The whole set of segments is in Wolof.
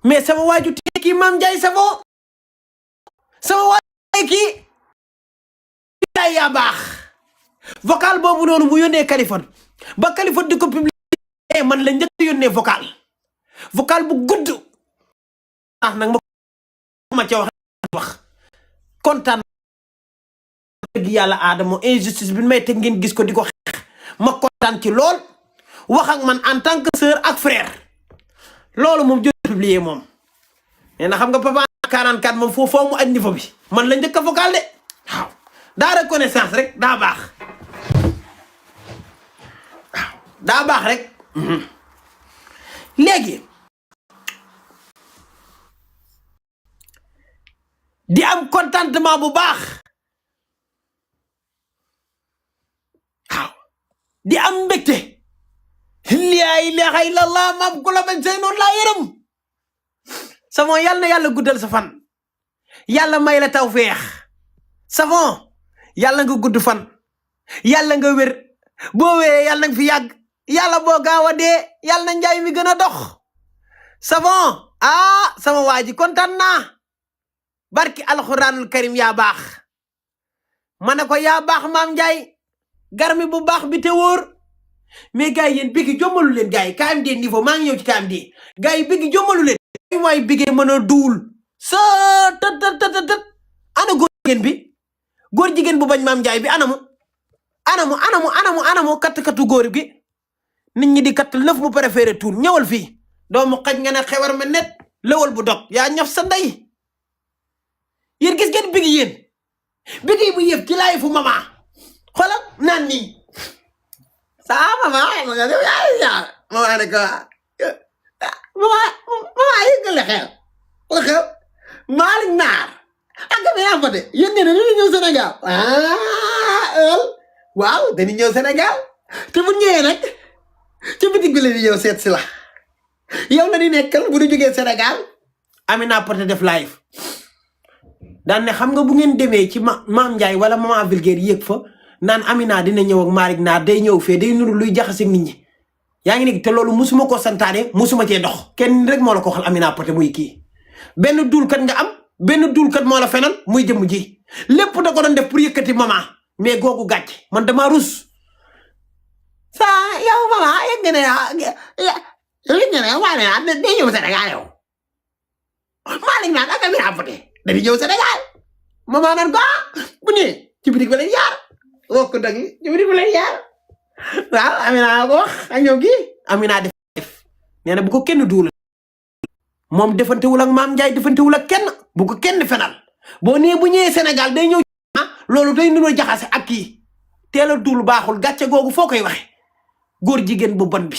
mais sama waaju tee kii Mame Ndiaye Savon sama waaju kii bilaay yaa baax vocal boobu noonu mu yónnee Kaliphone ba Kaliphone di ko publier man la njëkk yónnee vocal bu gudd nag ma ca wax kontaan dëgg yàlla Adamo injustice bi may teg ngeen gis ko di ko xeex ma kontaan ci lool wax ak man en tant que sœur ak frère loolu moom jot publier moom nee na xam nga papa 44 moom foo mu aj niveau bi man la njëkk a vocal de waaw daa reconnaissance rek daa baax waaw daa baax rek léegi di am contentement bu baax waaw di am mbégte laa ilaaha illallah maam ku la bañ say noonu laa yërëm Savon yàlla na yàlla guddal sa fan yàlla may la tawfeex Savon yàlla nga gudd fan yàlla nga wér boo wéree yàlla nga fi yàgg yàlla boo gaaw a dee yàlla na njaay mi gën a dox Savon sama waa ji kontaan naa barki alxuraanul karim yaa baax ma ne ko yaa baax Mame Ndiaye garmi bu baax bi te wóor mais gars yi yéen bigi jommalu leen gars yi KMD niveau maa ngi ñëw ci KMD gars yi bigi jommalu leen waay bigee mën a duul sa tët ana góor jigéen bi góor jigéen bu bañ Mame Ndiaye bi anamu kattu góor gi nit ñi di katt lëf mu préféré tuul ñëwal fii doomu xaj nga ne xewar ma net lëwal bu dog yaa ñaf sa ndey yéen gis ngeen bigi yéen bigi bu yëf ci laay fu mama xoolal naan nii sa mama mama ne ko mama yëgale xew Malick Naar ak bi yaa fa de yéen ne dañuy ñëw Sénégal waaw dañuy ñëw Sénégal te bu ñëwee nag ci bitig bi la di ñëw seet si la yow la di nekkal bu ñu jógee Sénégal Amina Poté def live daan ne xam nga bu ngeen demee ci Mame Ndiaye wala Maman Vulgaire yéeg fa naan Amina dina ñëw ak Malick Naar day ñëw fee day nuru luy jaxase nit ñi yaa ngi nekk te loolu musuma ko santaane musuma cee dox kenn rek moo la ko waxal Amina Poté muy kii benn duulkat nga am benn duulkat moo la fenal muy jëmm ji lépp da ko doon def pour yëkkati maman mais googu gàcce man dama rus sa yow maman yëg nga ne waa ne day ñëw Sénégal yow Malick Naar ak Amina Poté dañuy ñëw Sénégal maman naan ko bu ñëwee ci bitig ba leen yaar woo ko dag ci bitig ba leen yaar waaw Amina ko wax ak ñëw gi Amina def nee na bu ko kenn duul moom defantewul ak Mame Ndiaye defantewul ak kenn bu ko kenn fenal boo nee bu ñëwee Sénégal day ñëw loolu day nuroo jaxase ak kii teel a duul baaxul gàcce googu foo koy waxe góor jigéen bu bon bi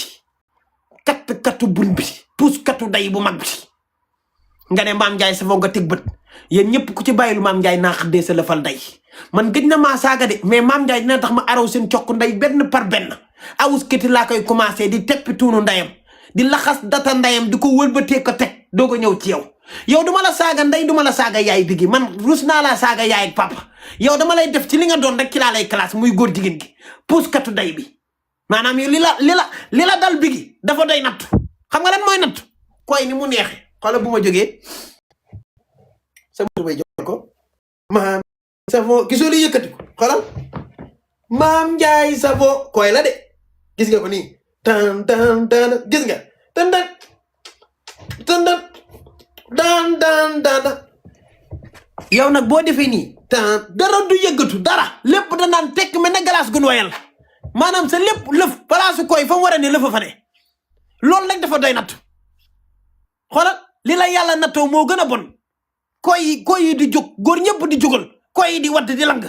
kattu bun bi puus kattu day bu mag bi nga ne Mame Ndiaye Savon nga teg bët yéen ñëpp ku ci bàyyilu Mame Ndiaye naa xëddee sa lëfal day man gëj na maa saaga de mais Mame Ndiaye dina tax ma araw seen cokk nday benn par benn awus kiti laa koy commencé di teppi tuunu ndayam di laxas data ndayam di ko wëlbatee ko teg doog a ñëw ci yow duma la saaga nday duma la saaga yaay bi gi man rus naa laa saaga yaay ak papa yow dama lay def ci li nga doon rek ci laa lay classe muy góor jigéen gi puus katu day bi maanaam yow li la dal bi gi dafa doy nattu xam nga lan mooy nattu koy ni mu neexe xoolal bu ma jógee sama bay jox ko Mame Savon gisoo li yëkkati ko xoolal Mame Ndiaye Savon koy la de gis nga ko nii tan gis nga tan yow nag boo defee nii dara du yëggatu dara lépp da naan tekk mel ne glace gu nu wayal maanaam sa lépp lëf palaasu koy fa mu war a ne lëfa fa ne loolu rek dafa doy natt xoolal li la yàlla nattoo moo gën a bon koy yi di jóg góor ñëpp di jógal koy yi di wadd di lang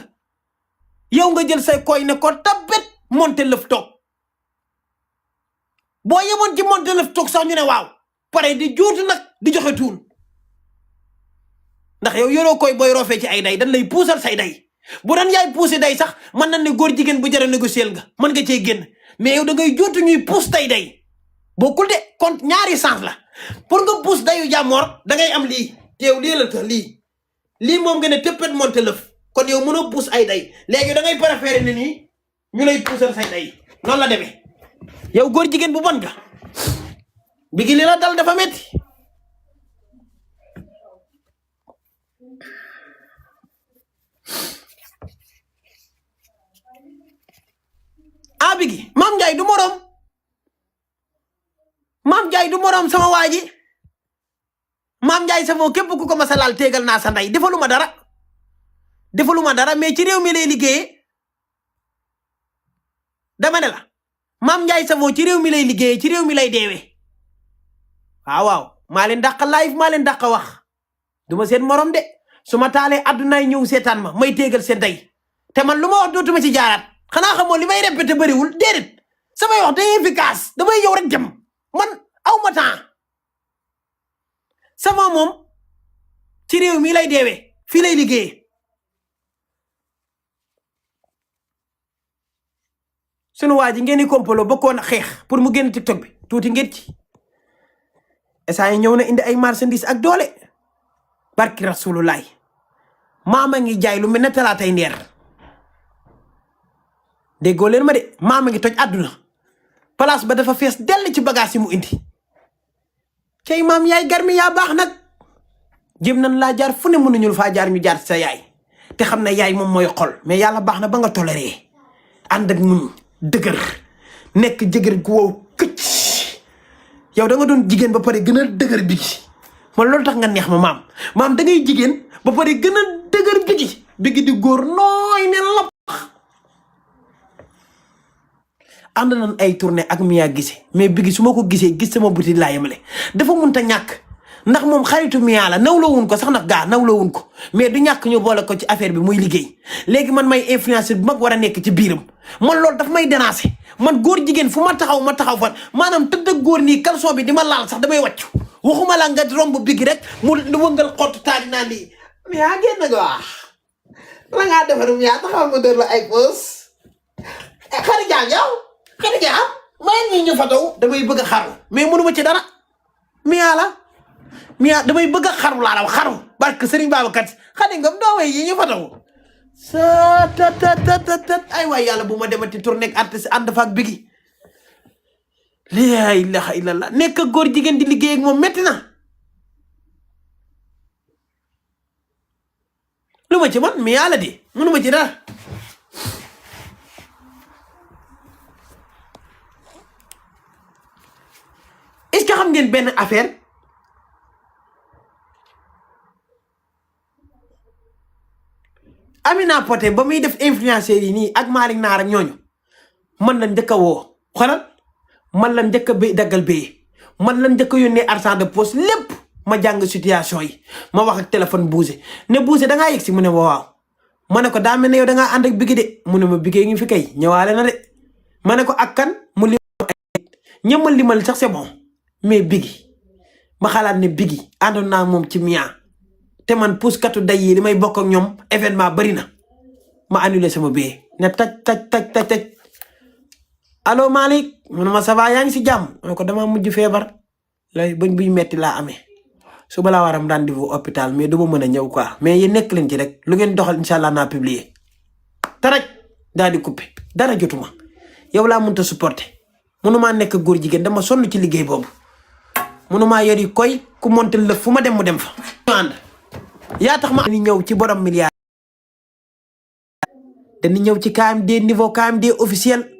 yow nga jël say koy ne ko tabet monte lëf toog boo yemoon ci monte lëf toog sax ñu ne waaw pare di juutu nag di joxe tuun ndax yow yoroo koy booy roofee ci ay day dañ lay puusal say day bu doon yaay puusi day sax mën nañ ne góor jigéen bu jar a négocier nga mën nga cee génn mais yow da ngay juutu ñuy puus tay day bokkul de kon ñaari sens la pour nga puus dayu jàmmoor da ngay am lii te yow lii la tax lii moom nga ne tëppet monte lëf kon yow mënoo puus ay day léegi da ngay préféré ne nii ñu lay puusal say day noonu la demee yow góor jigéen bu bon nga bi gi li la dal dafa metti Bigi Mame Ndiaye du morom Mame Ndiaye du morom sama waa ji Mame Ndiaye Savon képp ku ko masa laal tegal naa sa ndey defaluma dara mais ci réew mi lay liggéeyee dama ne la Mame Ndiaye Savon ci réew mi lay liggéeyee ci réew mi lay deewee waaw maa leen dàq live maa leen dàq wax duma seen morom de su ma taalee addunaay ñëw seetaan ma may tegal seen ndey te man lu ma wax dootuma ci jaaraat xanaa xamoo li may répété bëriwul déedéet samay wax day efficace damay yow rek jëm man aw ma temps sama moom ci réew mi lay deewee fii lay liggéeyee sunu waa ji ngeen di kompolo bokkoon a xeex pour mu génn TikTok bi tuuti ngeen ci esa yi ñëw na indi ay marchandise ak doole barki rasulullahi maama ngi jaay lu mel ne talaatay ndeer déggoo leen ma de maama ngi toj àdduna place ba dafa fees dell ci bagage yi mu indi cey maam yaay garmi yaa baax nag jëm nañ laa jaar fu ne mënuñu faa jaar ñu jaar sa yaay te xam ne yaay moom mooy xol mais yàlla baax na ba nga toléré ànd ak muñ dëgër nekk jëgër gu wow këcc yow da nga doon jigéen ba pare gën a dëgër bigi man loolu tax nga neex ma maam da ngay jigéen ba pare gën a dëgër bigi di góor nooy ne la ànd nañ ay tournée ak Mia Guissé mais bigi su ma ko gisee gis sama buti laa yemale dafa mënta ñàkk ndax moom xaritu Mia la nawloo wuñ ko sax nag gaa nawloo wuñ ko mais du ñàkk ñu boole ko ci affaire bi muy liggéey léegi man may influenceur bu mag war a nekk ci biiram man loolu daf may déranger man góor jigéen fu ma taxaw fan maanaam tëdd ak góor nii caleçon bi di ma laal sax damay wàccu waxuma la nga romb bigi rek mu wëngal xottu taali naa lii Mia génn nga wax la ngaa defar Mia taxawal ma dër la ay pause xari jaam yow xari jaam may ñi ñu fataw damay bëgg a xaru mais mënuma ci dara Mia damay bëgg a xaru laa la xaru barke Serigne Babacar xadi nga doowee yi ñu fataw sa tat ay waay yàlla bu ma demati tournée ak artiste ànd fa ak bigi laa ilaha illallah nekk góor jigéen di liggéey ak moom métti na lu ma ci man Mia la di mënuma ci dara est-ce que xam ngeen benn affaire Amina Poté ba muy def influenceurs yi nii ak Malick Naar ak ñooñu man la njëkk a woo xoolal man la njëkk a daggal béyee man la njëkk a yónnee argent de poche lépp ma jàng situation yi ma wax ak téléphone Bousse ne Bousse da ngaa yegg si mu ne waaw ma ne ko daa mel ne yow da ngaa ànd ak bigi de mu ne ma bigee ngi fi kay ñëwaale na de ma ne ko ak kan mu limal ay ñëmal limal sax c'est bon mais bigi ma xalaat ne bigi àndoon naa moom ci Mia te man puuskatu day yi li may bokk ak ñoom événement bari na ma annulé sama billet ne taj allo Malick mu ne ma ça va yaa ngi si jàmm ma ne ko dama mujj feebar lay bañ buy metti laa amee suba laa waram rendez-vous hôpital mais du ma mën a ñëw quoi mais yéen nekk leen ci rek lu ngeen doxal incha allah naa publier te rek daal di coupé dara jotuma yow laa mënta supporter mënumaa nekk góor jigéen dama sonn ci liggéey boobu mënumaa yor yi koy ku monte lëf fu ma dem mu dem fa yaa tax ma ni ñëw ci borom milliard dañu ñëw ci KMD niveau KMD officiel